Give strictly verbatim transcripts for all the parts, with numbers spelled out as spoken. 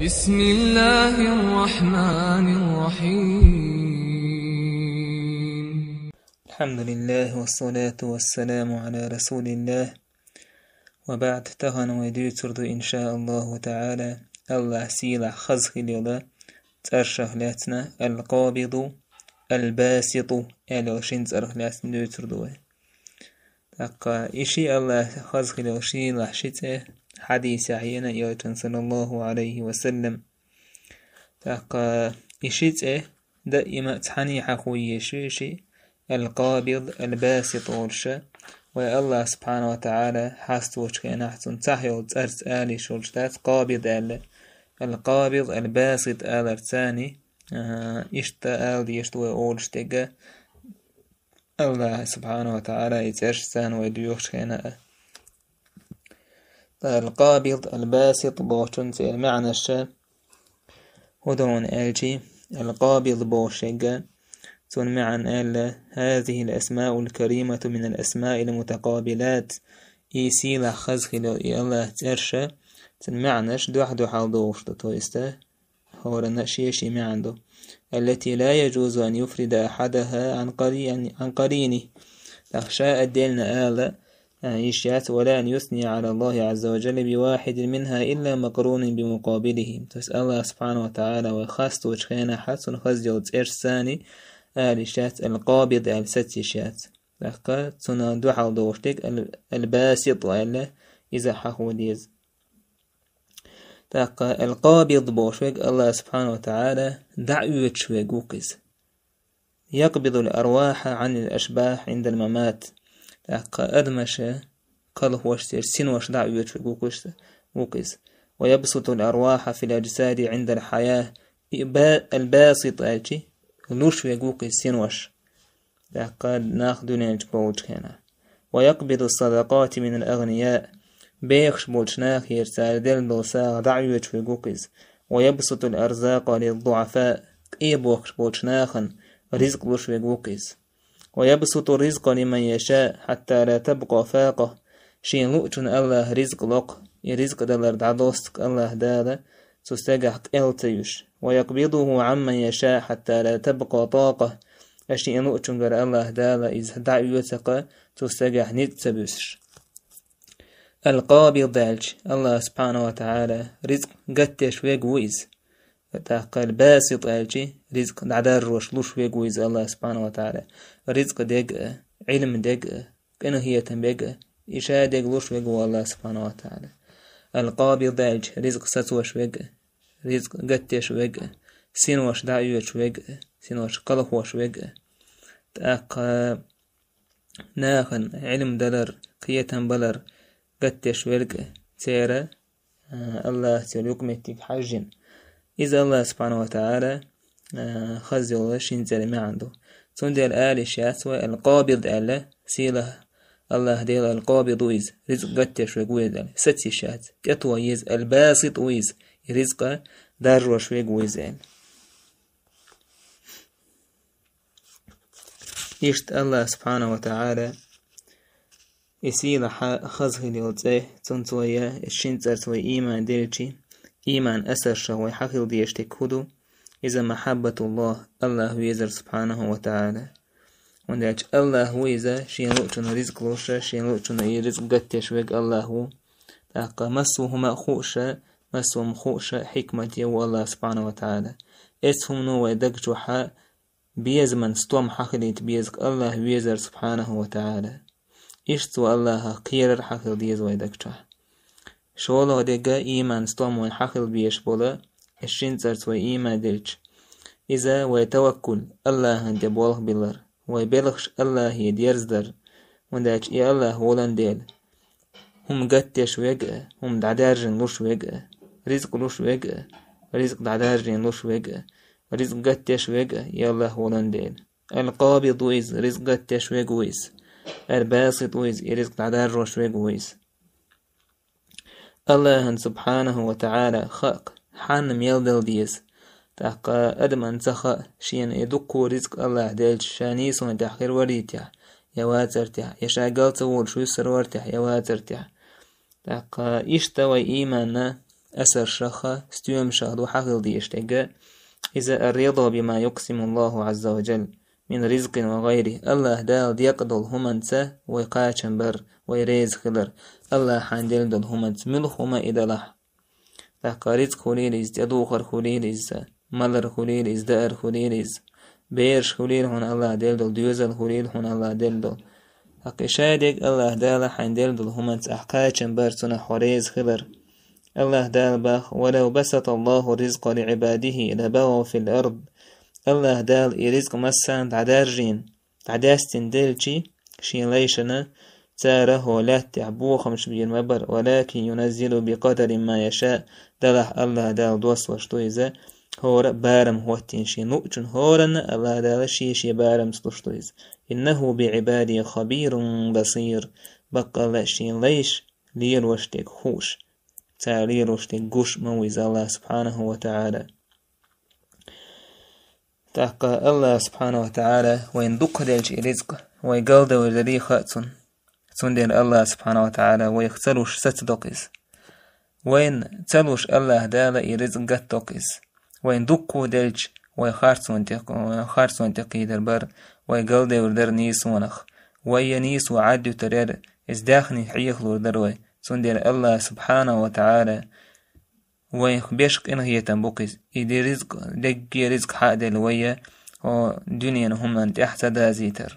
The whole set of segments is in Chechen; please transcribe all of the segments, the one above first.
بسم الله الرحمن الرحيم. الحمد لله والصلاة والسلام على رسول الله. وبعد, тахана вай дуьйцур ду, иншааллаху таала, Аллахь сийлахь хаза хилла йолу цӀершах лаьцна, Ал-Къабиду, Ал-Баситу аьлла йолу шина цӀарах лаьцна дуьйцур ду вай. ТӀаккха и ши Аллахь хаза хилла йолу шийлахь ши цӀе хьадисехь еана Элчан, саллаллаху алейхи ва саллям. ТӀаккха и ши цӀе даима цхьаьна хьахо езаш ю и ши, Ал-Къабид, Ал-Басит олуш. Вай Аллахь субхьанаху ва таала хасточу хенахь цунна цхьа йолу цӀарца ала йиш йолуш дац, Къабид аьлла. Ал-Къабид, Ал-Басит аларца цхьаьна, а, иштта ала дезаш ду вай олуш дерг а, Аллахь субхьанаху ва таала и цӀерш цхьаьна вай доьхуш хенахь а. Ал-Къабид, Ал-Басит бохучун церан маьӀнаш хӀун ду аьлча, Ал-Къабид бохуш ерг, цуьнан маьӀна аьлла: هذه الأسماء الكريمة من الأسماء المتقابلات. И сийлахь хаза хилла йолу и Аллахь цӀерш, цуьнан маьӀнаш дуьхь-дуьхьал догӀуш ду, то есть, хӀоранна шен-шен маьӀна ду. التي لا يجوز أن يفرد أحدها عن قري-، عن قرينه. ТӀаккха ша отдельно ала, а, йиш яц, ولا أن يثني على الله عز وجل بواحد منها إلا مقرونا بمقابله. То есть Аллахь субхьанаху ва таала вай хасточу хенахь цуьнан хаза йолу цӀерш цхьаьна ала йиш яц, Ал-Къабид аьлла саца йиш яц. ТӀаккха цунна дуьхьал догӀуш дерг Ал-, Ал-Басит аьлла, иза хьахо деза. ТӀаккха Ал-Къабид бохуш верг Аллахь субхьанаху ва таала дӀаоьцуш верг ву-кх иза. يقبض الأرواح عن الأشباح عند الممات. ТӀаккха адамаш, кхалхош, церан синош дӀаоьцуш верг ву-кх иза, ву-кх иза. ويبسط الأرواح في الأجساد عند الحياة. И ба-, Ал-Басит аьлча, луш верг ву-кх иза синош. ТӀаккха нах дуьнен чу бовлучу хенахь. ويقبض الصدقات من الأغنياء. Бехаш болчу нахера цара делла долу сагӀа дӀаоьцуш верг ву-кх иза. ويبسط الأرزاق للضعفاء. Къе бохкуш болчу нахана ризкъ луш верг ву-кх иза. ويبسط الرزق لمن يشاء حتى لا تبقى فاقة. Шен луучунна Аллахь ризкъ ло-кх, и ризкъ далар дӀадосту-кх Аллахь Дала цу стагехь къел ца юьсуш. ويقبضه عمن يشاء حتى لا تبقى طاقة. Ткъа шен луучуьнгара Аллахь Дала иза дӀаоьцу-кх, цу стагехь ницкъ ца буьсуш. Ал-Къабид аьлча, Аллахь субхьанаху ва таала ризкъ гатдеш верг ву иза. ТӀаккха Ал-Басит аьлча, ризкъ дӀадаржош, луш верг ву иза Аллахь субхьанаху ва таала. Ризкъ дерг а, Ӏилма дерг а, къинхетам берг а, и ша дерг луш верг ву Аллахь субхьанаху ва таала. Ал-Къабид аьлча, ризкъ сацош верг а, ризкъ гатдеш верг а, синош дӀаоьцуш верг а, синош кхалхош верг а. ТӀаккха нахана Ӏилма далар, кхетам балар гатдеш верг а, церан, а, Аллахьца йолу юкъаметтиг хьаьжжина. Иза Аллахь субхьанаху ва таала, а, хаза йолу шина цӀеран маьӀна ду. Цундела ала йиш яц вай Ал-Къабид аьлла, сийлахь Аллахь Дела Ал-Къабид ву иза, ризкъ гатдеш верг ву иза аьлла, саца йиш яц. ТӀетоха еза, Ал-Басит ву иза, и ризкъ даржош верг ву иза аьлла. Иштта Аллахь субхьанаху ва таала и сийлахь хаза хилла йолу цӀе, цунца вай, и шина цӀарца вай ийман делча, ийман асаршах вай хьахила дезаш дерг хӀун ду? Иза махьаббатуллахь, Аллахь везар субхьанаху ва таала. ХӀунда аьлча Аллахь ву иза, шен луучунна ризкъ луш, шен луучунна и ризкъ гатдеш верг Аллахь ву. ТӀаккха массо а хӀума а хууш, массо а хӀума хууш, хьикмате ву Аллахь субхьанаху ва таала. Эцу хӀумано вай даг чохь безаман стом хьахилийта беза-кх Аллахь везар субхьанаху ва таала. Иштта цо Аллахьах кхерар хьахила деза вай даг чохь. ШолгӀа дерг а ийман стом вайн хьахила безаш болу, и шина цӀарца вай ийман делча. Иза вай таваккул, Аллахьан тӀе болх биллар, вай белхаш Аллахье дерзадар, хӀунда аьлча и Аллахь волан дела. ХӀума гатдеш верг а, хӀума дӀадаьржина луш верг а, ризкъ луш верг а, ризкъ дӀадаьржина луш верг а, ризкъ гатдеш верг а и Аллахь волан дела. Ал-Къабид ву иза, ризкъ гатдеш верг ву иза. Ал-Басит ву иза, и ризкъ дӀадаржош верг ву иза. Аллахьан субхьанаху ва таала хаьа-кх, хьанна мел дала деза. ТӀаккха адамна ца хаьа, шена и дуккха ризкъ Аллахь делча, ша нийсонан тӀехь хир варий техь, я вацар техь, я ша гал ца волуш вуьсур вар техь, я вацар техь. ТӀаккха иштта вай ийманна асаршаха, стоьмашаха ду хьахила дезаш дерг. Иза الرضا بما يقسم الله عز وجل من رزق وغيره. АллахӀ Дала декъа долу хӀуманца вай кхачам бар, вай реза хилар. АллахӀа хьайна делла долу хӀуманца муьлха хӀума и далахь. ТӀаккха рицкъ хуьлийла иза, тӀедухар хуьлийла иза, малар хуьлийла иза, даар хуьлийла иза. Бераш хуьлийла хьуна АллахӀа делла долу, доьзал хуьлийла хьуна АллахӀа делла долу. ТӀаккха и шадерг АллахӀ Дала хьайна делла долу хӀуманца ахь кхачам бар, цунах хьо реза хилар. АллахӀ Дала боху: ولو بسط الله الرزق لعباده لبغوا في الأرض. АллахӀ Дала и рицкъ массарна дӀадаржийна, дӀадаьстина делчи, шен лайшна, цара хӀокху лаьттахь бохамаш бийр ма бара, ولكن ينزل بقدر ما يشاء, делахь АллахӀ Дала доссалуш ду иза, хӀора а барам хӀоттийна шен луъучунна хӀоранна АллахӀ Дала шен-шен барамца луш ду иза. إنه بعباده خبير بصير. Баккъалла а шен лайш лелош дерг хууш, цара лелош дерг гуш ма ву иза АллахӀ субхьанаху ва таӀала. ТӀаккха АллахӀ субхьанаху ва таӀала вайна дукха делча и рицкъ, вай галдевр дарий хаьа цунна. Цундела АллахӀ субхьанаху ва таӀала вайх ца луш сацадоккху иза. Вайна ца луш АллахӀ Дала и рицкъ гатдоккху иза. Вайна дуккха делча, вай харцон тӀе, харцон тӀе кхийдар бара, вай галдевр дара нийсонах. Вай я нийсо Ӏадъютар яра, иза даьхни хьехалур дара вай. Цундела АллахӀ субхьанаху ва таӀала вайх беш къинхетам бу-кх иза. И де ризкъ, дегге ризкъ хьаделла вай я, хӀо дуьненан хӀуманна тӀехь ца дазийтар.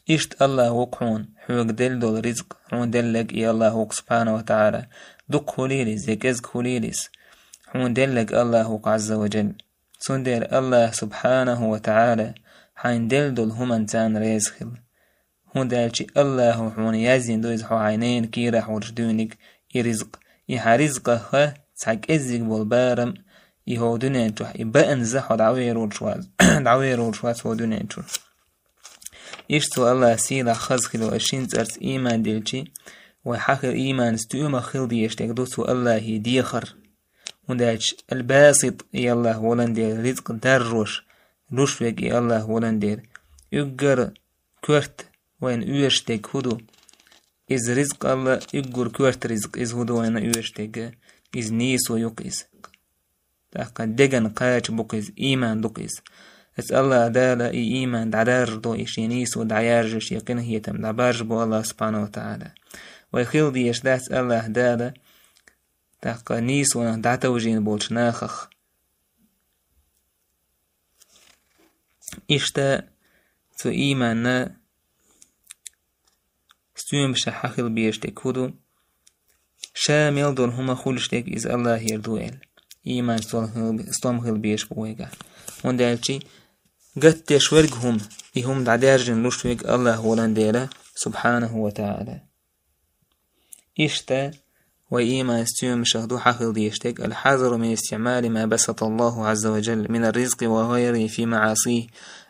Иштта АллахӀ ву-кх хьуна, хьоьга делла долу ризкъ, хьуна делларг и АллахӀ ву-кх субхьанаху ва таӀала. Дукха хуьлийла иза, я кӀезиг хуьлийла иза. Хьуна делларг АллахӀ ву-кх Ӏазза ва джалла. Цундела АллахӀ субхьанаху ва таӀала хьайна делла долу хӀуманна царна реза хила. ХӀунда аьлча АллахӀа хьуна яздина ду иза хьо хьайн ненан кийрахь волуш дуьйниг и ризкъ. И хьан ризкъаха цхьа кӀеззиг болу барам, и хӀо дуьнен чохь, и баанза хьо дӀавер волуш вац, дӀавер волуш вац хӀо дуьнен чуьра. Иштта цо АллахӀ сийлахь хаза хилла вай шин цӀарца ийман дилчи, вай хьан хила ийман стоьмах хила дезаш дерг ду цо АллахӀе дехар. ХӀунда аьлча Аль-Басит и АллахӀ волан дела ризкъ даррош, луш верг и АллахӀ волан дела. Уггар коьрта вайна оьшуш дерг хӀун ду? Иза ризкъ АллахӀ, уггар коьрта ризкъ, иза хӀун ду вайна оьшуш дерг? Иза нийсо ю-кх иза. ТӀаккха деган кхача бу-кх иза, ийман ду-кх иза. Аса АллахӀ Дала и ийман дӀадаржадо, и шен нийсо дӀаяржо, шен къинхетам дӀабаржабо АллахӀ субхьанаху ва таӀала. Вай хила дезаш дац АллахӀ Дала, тӀаккха нийсонах дӀатовжийна болчу нахах. Иштта цу ийманна стоьмашахь хьан хила безаш дерг хӀун ду? Ша мел долу хӀума хуьлуш дерг иза АллахӀера ду аьлла. Ийман стом хила, стом хила безаш бу вайгахь. ХӀунда аьлча гатдеш верг хӀума, и хӀума дӀадаьржина луш верг АллахӀ волан дела, субхьанаху ва таӀала. Иштта вай ийман стоьмашах ду хьан хила дезаш дерг: الحذر من استعمال ما بسط الله عز وجل من الرزق وغيره في معاصيه.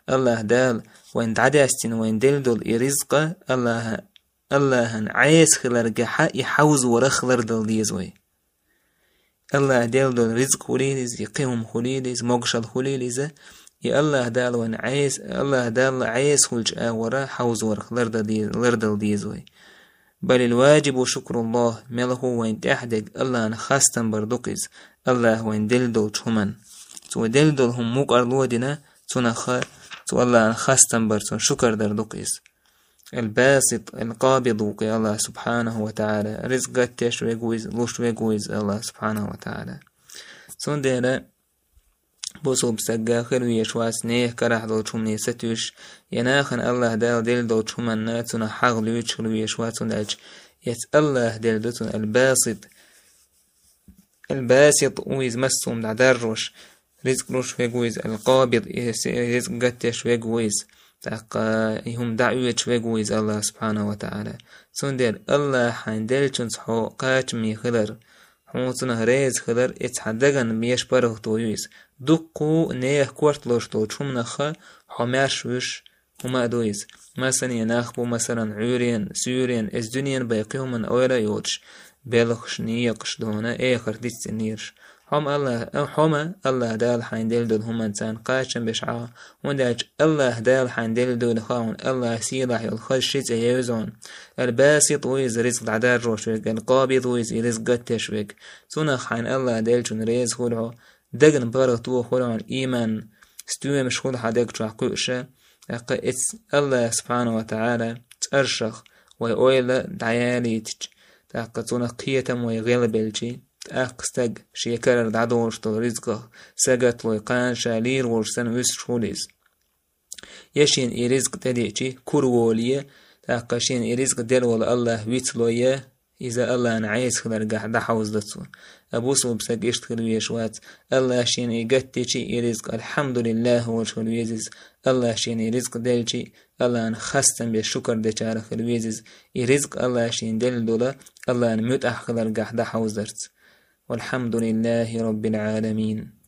АллахӀ Дала вайна дӀадаьстина, вайна делла долу и ризкъа АллахӀа, АллахӀан Ӏеса хиларгахьа и хьовзорах лардала деза вай. АллахӀа делла долу ризкъ хуьлийла иза, и кхин хӀума хуьлийла иза, могушалла хуьлийла иза, и АллахӀ Дала вайна Ӏеса, АллахӀ Дала Ӏеса хуьлучу агӀора хьовзорах ларда де-, лардала деза вай. بل الواجب شكر الله, мелхо вайна тӀехь дерг АллахӀан хастам бар ду-кх иза, АллахӀа вайна делла долчу хӀуманна. Цо делла долу хӀума мукъарло а дина, цунах, цу АллахӀан хастам бар, цунна шукар дар ду-кх иза. Аль-Басит, Аль-Къабид ву-кх и АллахӀ субхьанаху ва таӀала. Ризкъ гатдеш верг ву иза, луш верг ву иза АллахӀ субхьанаху ва таӀала. Цундела бусулба стаг хила везаш вац нехан карахь долчу хӀумане сатуьйсуш, я нахана АллахӀ Дала делла долчу хӀуманна цунах хьагӀ луьйчуш хила везаш вац, хӀунда аьлча эца АллахӀа делла ду цунна Аль-Басит. Аль-Басит ву иза, массо хӀума дӀадаржош, ризкъ луш верг ву иза, Аль-Къабид, и се-, ризкъ гатдеш верг ву иза, тӀаккха и хӀума дӀаоьцуш верг ву иза АллахӀ субхьанаху ва таӀала. Цундела АллахӀа хьайна деллачунца хьо кхачаме хилар, хьо цунах реза хилар, эца хьан дагна меш паргӀато ю иза. Дуккха а нехан корта луш долчу хӀуманах хьо маьрша вуьсуш хӀума а ду иза. Масане нах бу, масалан, Ӏуьйренан, суьйренан, эца дуьненан бен кхин хӀуманан ойла а йоцуш, белхаш, некъаш дуьйна, эхарт дицдинарш. Хьо-м Аллахь, хьо-м Аллахь Дала хьайна делла долу хӀуманца кхачам беш Ӏа, хӀунда аьлча Аллахь Дала хьайна делла долу хьуна Аллахь сийлахь йолу хаза ши цӀе евза хьуна: «Аль-Басит» ву иза, ризкъ дӀадаржош верг, «Аль-Къабид» ву иза, и ризкъ гатдеш верг. Цунах хьайна Аллахь деллачунна реза хуьлу хьо, дагна паргӀат ву хуьлу хьуна, ийман, стоьмаш хуьлу хьан даг чохь кхуьуш, тӀаккха эцу Аллахь субхьанаху ва таӀала цӀаршах вай ойла дӀаялийтича, тӀаккха цунах кхетам вай гӀелбелчи, тӀаккха стаг шен карара дӀадолуш долу ризкъах сагатлой кхана ша лийр волуш санна вуьсуш хуьлу иза. Я шена и ризкъ тӀедеъчи, кура воле, тӀаккха шена и ризкъ делла волу Аллахь вицлой, иза Аллахьна Ӏеса хиларгахь дӀахьовзадо цо. Амма бусалба стаг иштта хила везаш вац. Аллахь шена и гатдечи и ризкъ, «Альхьамдулиллахь» олуш хила веза иза. Аллахь шена и ризкъ делчи, Аллахьна хастам беш шукар дечарах хила веза иза. И ризкъ Аллахь шена делла долу, Аллахьна муьтӀахь хиларгахь дӀахьовзарца. «Вальхьамдулиллахьи Роббил Ӏаламин».